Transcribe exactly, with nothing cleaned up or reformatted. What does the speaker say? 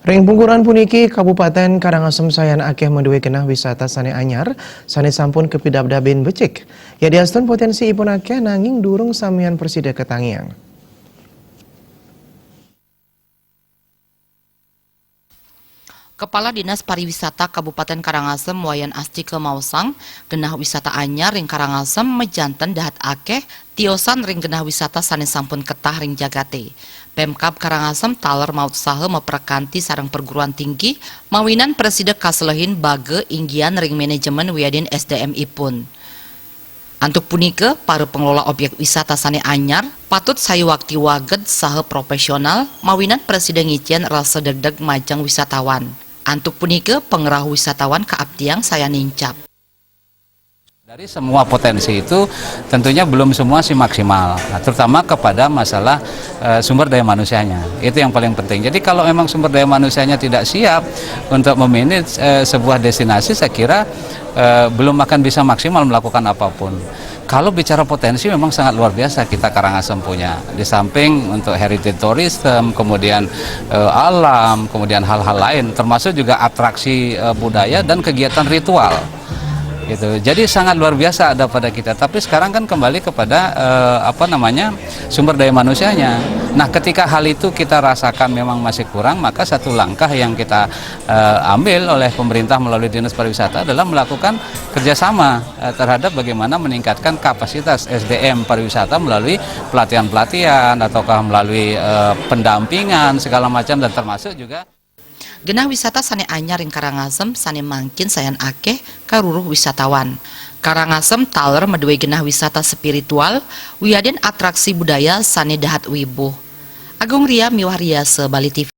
Ring pungkuran puniki, Kabupaten Karangasem sayan akeh madué genah wisata sané anyar, sané sampun kapidabdabin becik. Yadiastun poténsiipun akeh, nanging durung samian prasida katangiang. Kepala Dinas Pariwisata Kabupaten Karangasem, Wayan Astika, maosang, genah wisata anyar ring Karangasem majanten dahat akeh, tiosan ring genah wisata sané sampun ketah ring jagaté. Pemkab Karangasem taler maut saha maprekanti sareng perguruan tinggi, mawinan prasida kaselehin baga inggian ring manajemen wiadin S D M ipun. Antuk punika, para pengelola objek wisata sané anyar patut sayuwakti waged saha profesional, mawinan prasida ngicén rasa degdeg majeng wisatawan. Antuk punika, pangrauh wisatawan kaaptiang sayan nincap. Dari semua potensi itu, tentunya belum semua sih maksimal. Nah, terutama kepada masalah, eh, sumber daya manusianya. Itu yang paling penting. Jadi, kalau memang sumber daya manusianya tidak siap untuk memanage, eh, sebuah destinasi, saya kira, eh, belum akan bisa maksimal melakukan apapun. Kalau bicara potensi, memang sangat luar biasa kita Karangasem punya. Di samping untuk heritage tourism, kemudian, eh, alam, kemudian hal-hal lain, termasuk juga atraksi, eh, budaya dan kegiatan ritual. Gitu. Jadi, sangat luar biasa ada pada kita. Tapi sekarang kan kembali kepada, eh, apa namanya, sumber daya manusianya. Nah, ketika hal itu kita rasakan memang masih kurang, maka satu langkah yang kita, eh, ambil oleh pemerintah melalui Dinas Pariwisata adalah melakukan kerjasama, eh, terhadap bagaimana meningkatkan kapasitas S D M pariwisata melalui pelatihan-pelatihan ataukah melalui, eh, pendampingan segala macam, dan termasuk juga Genah wisata sané anyar ring Karangasem sané mangkin sayan akeh karuruh wisatawan. Karangasem taler madué genah wisata spiritual wiadin atraksi budaya sané dahat wibuh. Agung Ria miwah Riasa, Bali T V.